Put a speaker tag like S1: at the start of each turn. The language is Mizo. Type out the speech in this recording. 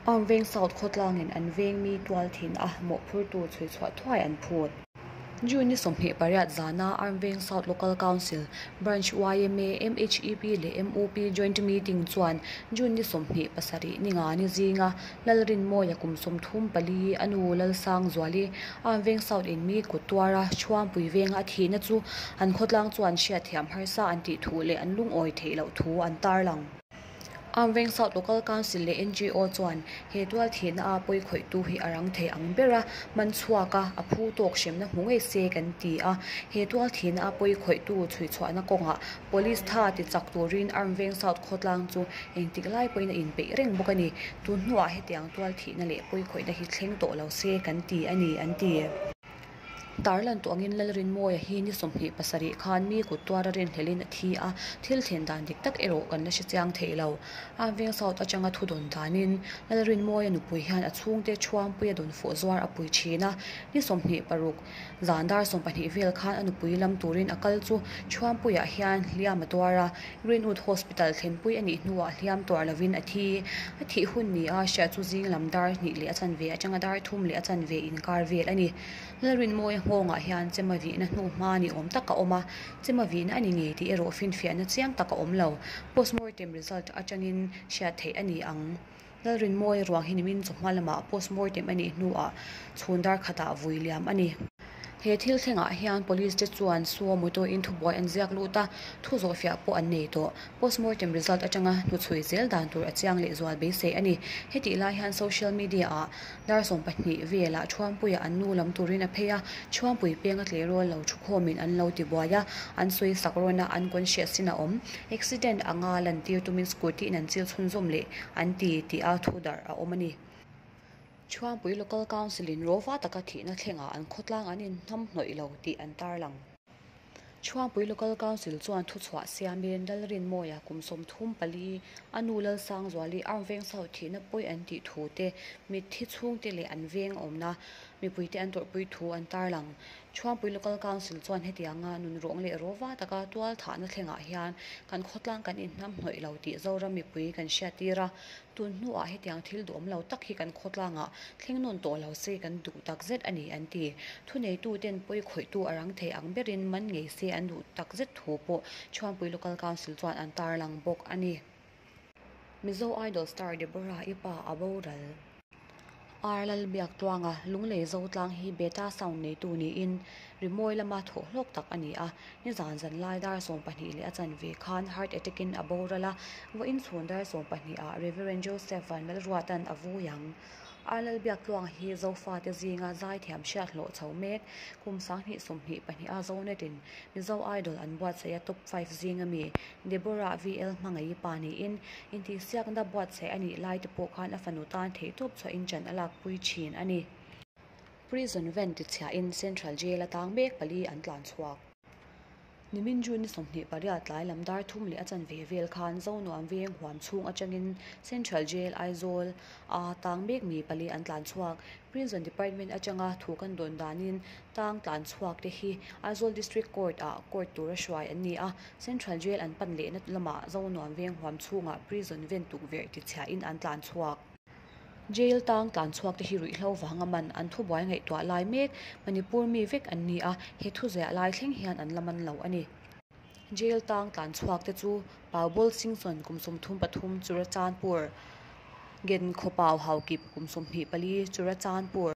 S1: Armed Veng South khawtlangin an veng mi tual thin a mawhphurtu chhui chhuah thuai an phut. June ni 28 zana Armed Veng South Local Council, Branch yma, MHEP leh MUP Joint Meeting chuan June ni 27 ninga ni zinga Lalrinmawia kum 34 a nu Lalsangzuali Armed Veng South in mi kut tuara Chhuampui venga a thihna chu an khawtlang chuan hriatthiam harsa an tih thu leh an lungawi theih loh thu an tarlang. Armed Veng South Local Council leh NGO chuan he tual thihna a pawi khawihtu hi a rang thei ang ber a, man chhuak a, a phu tawk hremna hmu ngei se kan ti a. He tual thihna a pawi khawihtu chhuichhuahna kawngah Police tha ti chak turin Armed Veng South khawtlang chu engtik lai pawhin a inpeih reng bawk a ni. Tun hnuah hetiang tual thihna leh pawi khawihna hi thleng tawh lo se kan ti a ni, an ti. Tarlan tawh angin Lalrinmawia hi ni 27 khan mi kut tuara rinhlelhin a thi a, thil thlen dan dik tak erawh kan la hre chiang thei lo. Armed Veng South atanga thu dawn danin Lalrinmawia nupui hian a chhungte Chhuangpuia dawn fuh zuar a pui thin a, ni 26 zan dar 12 vel khan a nupui lam turin a kal chu Chhuangpuiah hian hliam a tuar a, Greenwood Hospital thlenpui a nih hnuah hliam tuar lovin a thi. A thih hun ni a hriat chu zing lam dar hnih leh a chanve atanga dar thum leh a chanve inkar vel a ni. Lalrinmawia nghawngah hian chema vihna hnu hma ni awm tak a awm a, chema vihna a ni ngei tih erawh finfiahna chiang tak a awm lo. Postmortem result atangin hriat theih a ni ang. Lalrinmawia ruang hi nimin chawhma lamah postmortem a nih hnuah chhun dar khatah vui liam a ni. He thil thlengah hian police te chuan suo motor in thubuai an ziak lut a, thu zawhfiah pawh an nei tawh. Postmortem result atanga hnuchhui zel dan tur a chiang leh zual beisei a ni. Hetih lai hian social media ah dar 12 velah Thuampuia an nu lam turin a phei a, Thuampui penga tleirawl lo thukhawmin an lo tibuai a, an sawi sak rawn a, an kawn hriat sin a awm. Accident anga lantir tumin scooty in an chil chhunzawm leh an ti tih a thu darh a awm a ni. Thuampui Local Council in rawva taka thihna thlengah an khawtlang an inhnam hnawih lo tih an tarlang. Thuampui Local Council chuan thuchhuah siamin Lalrinmawia kum 34 a nu Lalsangzuali Armed Veng South thihna pawi an tih thu te, mitthi chhungte leh an veng awmna mipuite an tawrhpui thu an tarlang. Thuampui Local Council chuan hetianga nunrawng leh rawva taka tual thahna thlengah hian kan khawtlang kan inhnam hnawih lo tih Zoram mipui kan hriattir a, tun hnuah hetiang thil duhawm lo tak hi kan khawtlangah thleng nawn tawh lo se kan duh tak zet a ni an ti. Thuneituten pawi khawihtu a rang thei ang berin man ngei se an duh tak zet thu pawh Thuampui Local Council chuan an tarlang bawk a ni. Mizo Idol star Deborah i pa a boral. Ar Lalbiak Tluanga Lunglei Zotlang hi Beta Sound neitu niin rimawi lama thawh hlawk tak a ni a. Nizan zan lai dar 12 leh a chanve khan heart attack in a boral a, vawiin chhun dar 12 ah Reverend Joseph Vanlalruatan a vui ang. Ar Lalbiak Tluanga hi Zofate zinga zaithiam hriat hlawh chho mek kum 2022 a Zonet-in Mizo Idol an buatsaih a top 5 zinga mi Deborah VL hmangaih pa niin intihsiakna buatsaih a nih lai te pawh khan a fanu tan theihtawp chhuahin chan a lakpui thin a ni. Prison van tichhiahin Central Jail atang mek pali an tlan chhuak. Nimin June ni 28 tlai lam dar thum leh a chanve vel khan Zonuam veng huam chhung atangin Central Jail Aizawl a tang mek mi pali an tlan chhuak. Prison Department atanga thu kan dawn danin tang tlan chhuak te hi Aizawl District Court ah court tura hruai an ni a, Central Jail an pan lehna lamah Zonuam veng huam chhungah prison ven tukverh tichhiahin an tlan chhuak. Jail tang tlan chhuak te hi ruihhlo vanga man an thubuai ngaihtuah lai mek Manipur mi vek an ni a, he thuziah lai thleng hian an la man lo a ni. Jail tang tlan chhuak te chu Paubol Singson kum 33 Churachandpur, Gen Khawpau Haokip kum 24 Churachandpur.